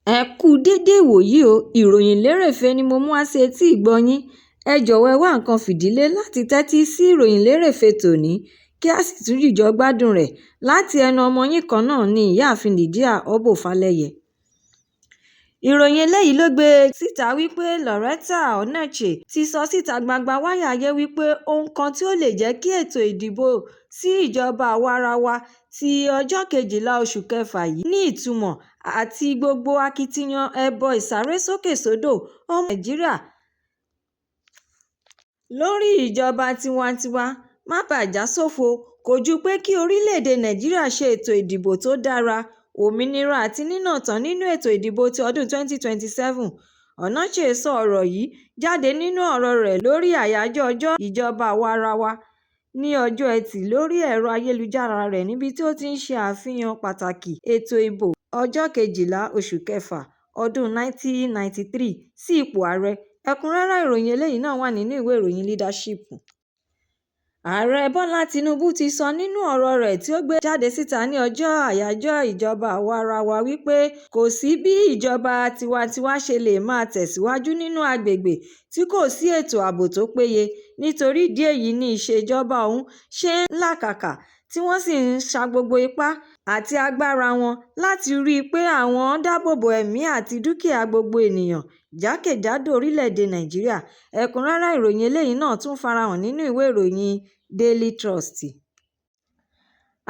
Ẹ kú dédé ìwòyí o. Ìròyìn lérèfé ni mo mú wá sí etí ìgbọ́ yín. Ẹ jọ̀wọ́, ẹ wá nǹkan fìdílé láti tẹ́tí sí ìròyìn lérèfé tòní, kí a sì tún jìjọ gbádùn rẹ̀ láti ẹnu ọmọ yín kan náà ní Ìyáàfin Lydia Obó Falẹyẹ. Ìròyìn eléyìí ló gbé síta wípé Lauretta Onochie ti sọ síta gbangba wálíà ayé wípé ohun kan tí ó lè jẹ́ kí ètò ìdìbò sí ìjọba àwa-arawa ti ọjọ́ 12 oṣù kẹfà yìí ní ìtumọ̀ àti gbogbo akitiyan ẹbọ ìsáré-sókè-sódò ọmọ Nàìjíríà lórí ìjọba tiwantiwa má baà já sófo kò ju pé kí orílẹ̀-èdè Nàìjíríà ṣe ètò ìdìbò tó dára, òmìnira àti nínàtàn nínú ètò ìdìbò ti ọdún 2027. Onochie sọ ọ̀rọ̀ yìí jáde nínú ọ̀rọ̀ rẹ̀ lórí Àyájọ́ Ọjọ́ Ìjọba Àwa-arawa ní ọjọ́ Ẹtì lórí ẹ̀rọ ayélujára rẹ̀ níbi tí ó ti ń ṣe àfihàn pàtàkì ètò ìbò ọjọ́ 12 oṣù kẹfà ọdún 1993 sí ipò ààrẹ. Ẹ̀kúnrẹ́rẹ́ ìròyìn eléyìí náà wà nínú ìwé ìròyìn Leadership. Ààrẹ Bọ́lá Tinubu ti sọ nínú ọ̀rọ̀ rẹ̀ tí ó gbé jáde síta ní ọjọ́ Àyájọ́ Ìjọba Àwa-arawa wípé kò sí bí ìjọba tiwantiwa ṣe lè máa tẹ̀síwájú nínú agbègbè tí kò sí ètò ààbò tó péye, nítorí ìdí èyí ni ìṣèjọba òun ṣe ń làkàkà tí wọ́n sì ń sa gbogbo ipá àti agbára wọn láti rí i pé àwọn dáàbòbo ẹ̀mí àti dúkìá gbogbo ènìyàn jákèjádò orílẹ̀-èdè Nàìjíríà. Ẹ̀kúnrẹ́rẹ́ ìròyìn eléyìí náà tún farahàn nínú ìwé ìròyìn Daily Trust.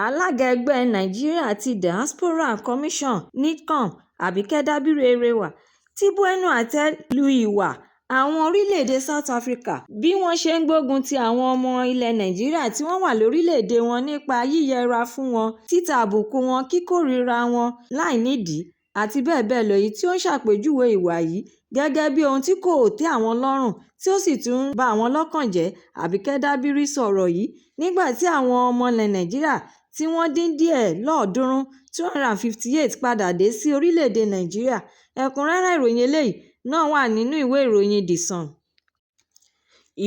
Alága ẹgbẹ́ Nigeria ti Diaspora Commission (NIDCOM) Abike Dabiri Erewa ti bu ẹnu àtẹ́ lu ìwà àwọn orílẹ̀-èdè South Africa bí wọ́n ṣe ń gbógun ti àwọn ọmọ ilẹ̀ Nàìjíríà tí wọ́n wà lórílẹ̀-èdè wọn nípa yíyẹra fún wọn, títàbùkù wọn, kíkórìíra wọn láìnídìí àti bẹ́ẹ̀ bẹ́ẹ̀ lọ, èyí tí ó ń ṣàpèjúwe ìwà yìí gẹ́gẹ́ bí ohun tí kò tẹ́ àwọn lọ́rùn tí ó sì tún ń ba àwọn lọ́kàn jẹ́. Abike Dabiri sọ ọ̀rọ̀ yìí nígbà tí àwọn ọmọ ilẹ̀ Nàìjíríà tí wọ́n dín díẹ̀ lọ́ọ̀ọ́dúnrún 258 padà dé sí orílẹ̀-èdè Nàìjíríà. Ẹ̀kúnrẹ́rẹ́ ìròyìn eléyìí náà wà nínú ìwé ìròyìn The Sun.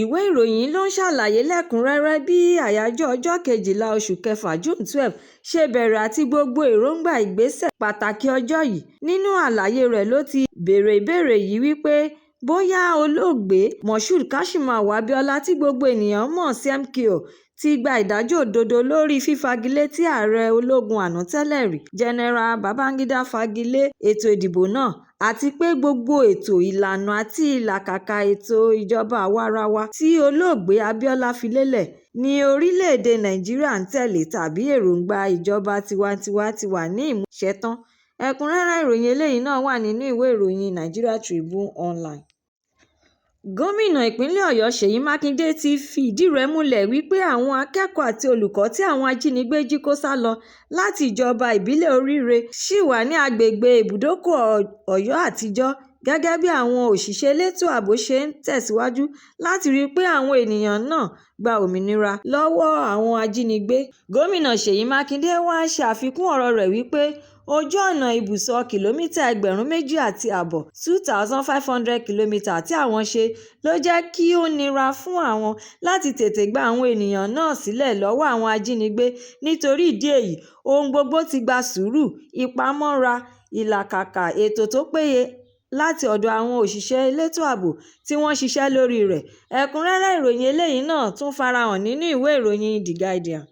Ìwé ìròyìn yìí ló ń ṣàlàyé lẹ́kùn-ún-rẹ́rẹ́ bí àyájọ́ ọjọ́ 12 oṣù kẹfà (June 12) ṣe bẹ̀rẹ̀ àti gbogbo èròńgbà ìgbésẹ̀ pàtàkì ọjọ́ yìí. Nínú àlàyé rẹ̀ ló ti béèrè ìbéèrè yìí wípé bóyá olóògbé Moshood Kashimawo Abiola tí gbogbo ènìyàn mọ̀ sí MKO ti gba ìdájọ́ òdodo lórí fífagilé tí ààrẹ ológun àná tẹ́lẹ̀ rí Jẹnẹra Babangida fagilé ètò ìdìbò náà, àti pé gbogbo ètò, ìlànà àti ìlàkàkà ètò ìjọba àwa-arawa tí olóògbé Abiola fi lélẹ̀ ní orílẹ̀-èdè Nàìjíríà ń tẹ̀lé tàbí èròńgbà ìjọba tiwantiwa ti wà ní ìmúṣẹ tán. Ẹ̀kúnrẹ́rẹ́ ìròyìn eléyìí náà wà nínú ìwé ìròyìn Nigeria Tribune Online. Gómìnà ìpínlẹ̀ Ọ̀yọ́ Ṣèyí Mákindè ti fìdí rẹ̀ múlẹ̀ wípé àwọn akẹ́kọ̀ọ́ àti olùkọ́ tí àwọn ajínigbé jí kó sá lọ láti ìjọba ìbílẹ̀ Oríire ṣì wà ní agbègbè ibùdókọ̀ Ọ̀yọ́ Àtijọ́, gẹ́gẹ́ bí àwọn òṣìṣẹ́ elétò ààbò ṣe ń tẹ̀síwájú láti rí i pé àwọn ènìyàn náà gba òmìnira lọ́wọ́ àwọn ajínigbé. Gómìnà Ṣèyí Mákindè wá ṣe àfikún ọ̀rọ̀ rẹ̀ wípé ojú ọ̀nà ibùsọ̀ kìlómítà 2,500 2,500 km tí àwọn ṣe ló jẹ́ kí ó nira fún àwọn láti tètè gba àwọn ènìyàn náà sílẹ̀ lọ́wọ́ àwọn ajínigbé, nítorí ìdí èyí ohun gbogbo ti gba sùúrù, ìpamọ́ra, ìlàkàkà, ètò tó péye láti ọ̀dọ̀ àwọn òṣìṣẹ́ elétò ààbò tí wọ́n ń ṣiṣẹ́ lórí rẹ̀. Ẹ̀kúnrẹ́rẹ́ ìròyìn eléyìí náà tún farahàn nínú ìwé ìròyìn The Guardian.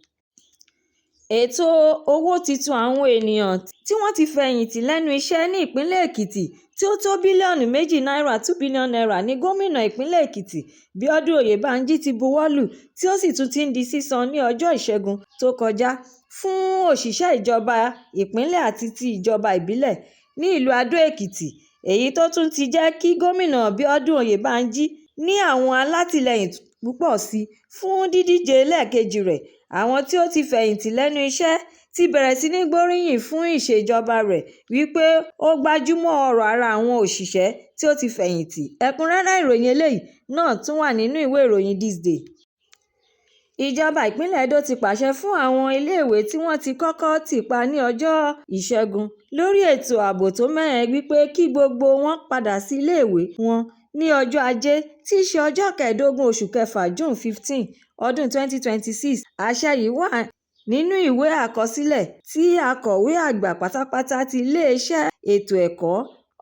Ètò owó titun àwọn ènìyàn tí wọ́n ti fẹ̀yìntì lẹ́nu iṣẹ́ ní ìpínlẹ̀ Èkìtì tí ó tó bílíọ̀nù 2 náírà (N2 billion) ní Gómìnà ìpínlẹ̀ Èkìtì Bíọ́dún Oyèbánjí ti buwọ́lù tí ó sì tún ti di sísan ní ọjọ́ Ìṣẹ́gun tó kọjá fún òṣìṣẹ́ ìjọba ìpínlẹ̀ àti ti ìjọba ìbílẹ̀ ní ìlú Adó-Èkìtì, èyí tó tún ti jẹ́ kí Gómìnà Bíọ́dún Oyèbánjí ní àwọn alátìlẹyìn púpọ̀ sí fún dídíje lẹ́ẹ̀kejì rẹ̀. Àwọn tí ó ti fẹ̀yìntì lẹ́nu iṣẹ́ ti bẹ̀rẹ̀ sí ní gbóríyìn fún ìṣèjọba rẹ̀ wípé ó gbájúmọ́ ọ̀rọ̀ ara àwọn òṣìṣẹ́ tí ó ti fẹ̀yìntì. Ẹ̀kúnrẹ́rẹ́ ìròyìn eléyìí náà tún wà nínú ìwé ìròyìn This Day. Ìjọba ìpínlẹ̀ Edo ti pàṣẹ fún àwọn iléèwé tí wọ́n ti kọ́kọ́ tì pa ní ọjọ́ Ìṣẹ́gun lórí ètò ààbò tó mẹ́hẹ wípé kí gbogbo wọn padà sí iléèwé wọn ní ọjọ́ Ajé tí í ṣe ọjọ́ 15 oṣù kẹfà (June 15), ọdún 2026. Àṣẹ yìí wà nínú ìwé àkọsílẹ̀ tí Akọ̀wé Àgbà Pátápátá ti Iléeṣẹ́ Ètò Ẹ̀kọ́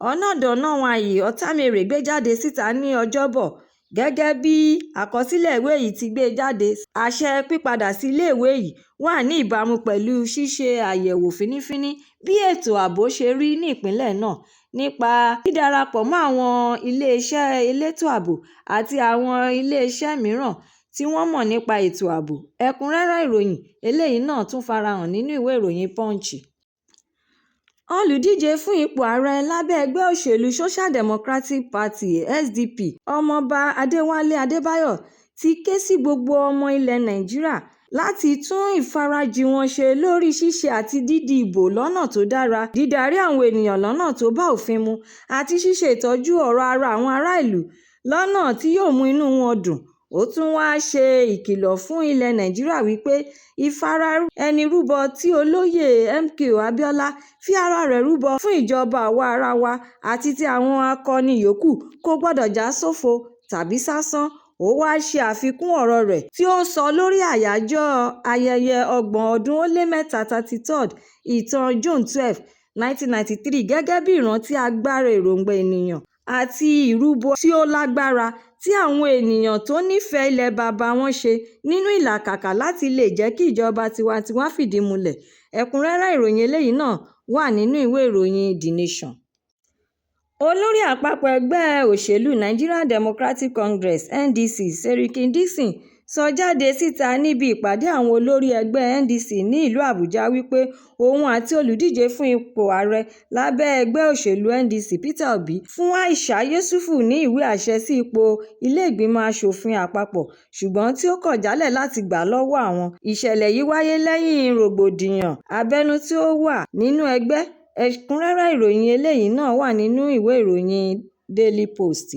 Ọ̀nàdọ̀nàwàyí Ọ̀tàmérè gbé jáde síta ní Ọjọ́bọ̀. Gẹ́gẹ́ bí àkọsílẹ̀ ìwé yìí ti gbé jáde, àṣẹ pípadà sí iléèwé yìí wà ní ìbámu pẹ̀lú ṣíṣe àyẹ̀wò fínífíní bí ètò ààbò ṣe rí ní ìpínlẹ̀ náà nípa dídarapọ̀ mọ́ àwọn iléeṣẹ́ elétò ààbò àti àwọn iléeṣẹ́ mìíràn tí wọ́n mọ̀ nípa ètò ààbò. Ẹ̀kúnrẹ́rẹ́ ìròyìn eléyìí náà tún farahàn nínú ìwé ìròyìn Punch. Olùdíje fún ipò ààrẹ lábẹ́ ẹgbẹ́ òṣèlú Social Democratic Party (SDP) Ọmọọba Adéwálé Adébáyọ̀ ti ké sí gbogbo ọmọ ilẹ̀ Nàìjíríà láti tún ìfarajìn wọn ṣe lórí ṣíṣe àti dídi ìbò lọ́nà tó dára, dídarí àwọn ènìyàn lọ́nà tó bá òfin mu àti ṣíṣe ìtọ́jú ọrọ̀ ara àwọn ará ìlú lọ́nà tí yóò mú inú wọn dùn. Ó tún wáá ṣe ìkìlọ̀ fún ilẹ̀ Nàìjíríà wípé ìfara-ẹni-rúbọ tí olóyè MKO Abiola fi ara rẹ̀ rúbọ fún ìjọba àwa-arawa àti ti àwọn akọni yòókù kò gbọdọ̀ já sófo tàbí sásán. Ó wáá ṣe àfikún ọ̀rọ̀ rẹ̀ tí ó sọ lórí àyájọ́ ayẹyẹ ọgbọ̀n ọdún ó lé mẹ́ta 33rd ìtàn June 12, 1993 gẹ́gẹ́ bíi ìrántí agbára èròǹgbà ènìyàn àti ìrúbọ tí ó lágbára tí àwọn ènìyàn tó nífẹ̀ẹ́ ilẹ̀ baba wọn ṣe nínú ìlàkàkà láti lè jẹ́ kí ìjọba tiwantiwa fìdí múlẹ̀. Ẹ̀kúnrẹ́rẹ́ ìròyìn eléyìí náà wà nínú ìwé ìròyìn The Nation. Olórí àpapọ̀ ẹgbẹ́ òṣèlú Nigeria Democratic Congress (NDC) Seriki Dixon sọ jáde síta níbi ìpàdé àwọn olórí ẹgbẹ́ NDC ní ìlú Àbújá wípé òun àti olùdíje fún ipò ààrẹ lábẹ́ ẹgbẹ́ òṣèlú NDC Peter Obi fún Aisha Yesufu ní ìwé àṣẹ sí ipò ilé-ìgbìmọ̀ asòfin àpapọ̀ ṣùgbọ́n tí ó kọ̀ jálẹ̀ láti gbà á lọ́wọ́ àwọn. Ìṣẹ̀lẹ̀ yìí wáyé lẹ́yìn rògbòdìyàn abẹ́nú tí ó wà nínú ẹgbẹ́. Ẹ̀kúnrẹ́rẹ́ ìròyìn eléyìí náà wà nínú ìwé ìròyìn Daily Post.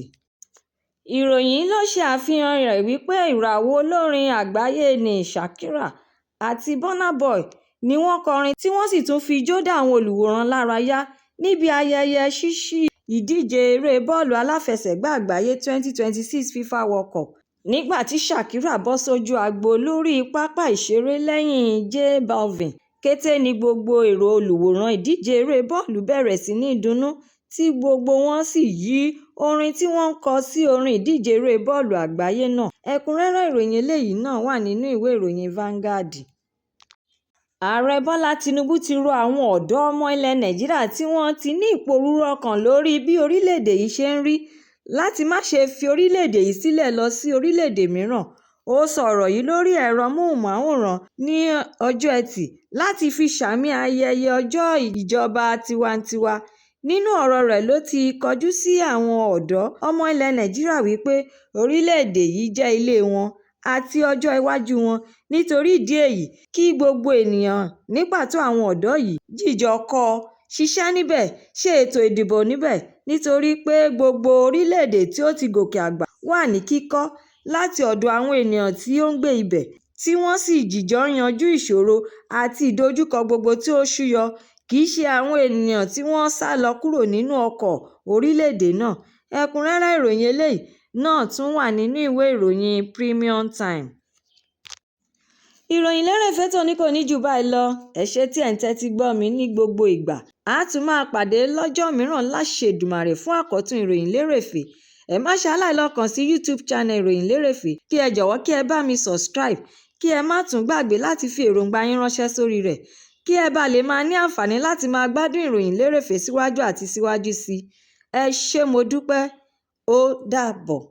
Ìròyìn yìí ló ṣe àfihàn rẹ̀ wípé ìràwọ̀ olórin àgbáyé ní Shakira àti Burna Boy ni wọ́n kọrin tí wọ́n sì tún fi ijó dá àwọn olùwòràn lárayá níbi ayẹyẹ ṣíṣí ìdíje eré bọ́ọ̀lù aláfẹsẹ̀gbá àgbáyé 2026 FIFA World Cup nígbà tí Shakira bọ́ sójú agbo lórí pápá ìṣeré lẹ́yìn J Balvin, kété ní gbogbo èrò olùwòràn ìdíje eré bọ́ọ̀lù bẹ̀rẹ̀ sí ní dunnú tí gbogbo wọn sì yí orin tí wọ́n ń kọ sí orin ìdíje eré bọ́ọ̀lù àgbáyé náà. Ẹ̀kúnrẹ́rẹ́ ìròyìn eléyìí náà wà nínú ìwé ìròyìn Vanguard. Ààrẹ Bọ́lá Tinubu ti rọ àwọn ọ̀dọ́ ọmọ ilẹ̀ Nàìjíríà tí wọ́n ti ní ìpòrúru ọkàn lórí bí orílẹ̀-èdè yìí ṣe ń rí láti má ṣe fi orílẹ̀-èdè yìí sílẹ̀ lọ sí orílẹ̀-èdè mìíràn. Ó sọ ọ̀rọ̀ yìí lórí ẹ̀rọ amóhùnmáwòrán ní ọjọ́ Ẹtì láti fi sààmì ayẹyẹ ọjọ́ ìjọba tiwantiwa. Nínú ọ̀rọ̀ rẹ̀ ló ti kọjú sí àwọn ọ̀dọ́ ọmọ ilẹ̀ Nàìjíríà wípé orílẹ̀-èdè yìí jẹ́ ilé wọn àti ọjọ́ iwájú wọn, nítorí ìdí èyí kí gbogbo ènìyàn ní pàtó àwọn ọ̀dọ́ yìí jìjọ kọ́ ọ, ṣiṣẹ́ níbẹ̀, ṣe ètò ìdìbò níbẹ̀ nítorí pé gbogbo orílẹ̀-èdè tí ó ti gòkè àgbà wà ní kíkọ́ láti ọ̀dọ̀ àwọn ènìyàn tí ó ń gbé ibẹ̀ tí wọ́n sì jìjọ yanjú ìṣòro àti ìdojúkọ gbogbo tí ó súyọ, kì í ṣe àwọn ènìyàn tí wọ́n sálọ kúrò nínú ọkọ̀ orílẹ̀-èdè náà. Ẹ̀kúnrẹ́rẹ́ ìròyìn eléyìí náà tún wà nínú ìwé ìròyìn Premium Times. Ìròyìn lérèfé tòní kò ní jù báyìí lọ. Ẹ ṣé tí ẹ̀ ń tẹ́tí gbọ́ mi ní gbogbo ìgbà. A tún máa pàdé lọ́jọ́ mìíràn láṣẹ Èdùmàrè fún àkọ́tún ìròyìn lérèfé. Ẹ má ṣe aláìlọ kàn sí YouTube channel ìròyìn lérèfé kí ẹ jọ̀wọ́ kí ẹ bá mi subscribe kí ẹ má tún gbàgbé láti fi èròǹgbà yín ránṣẹ́ sórí rẹ̀ kí ẹ bá lè máa ní àǹfààní láti máa gbádùn ìròyìn lérèfé síwájú àti síwájú sí i. Ẹ ṣé mo dúpẹ́, ó dàbọ̀.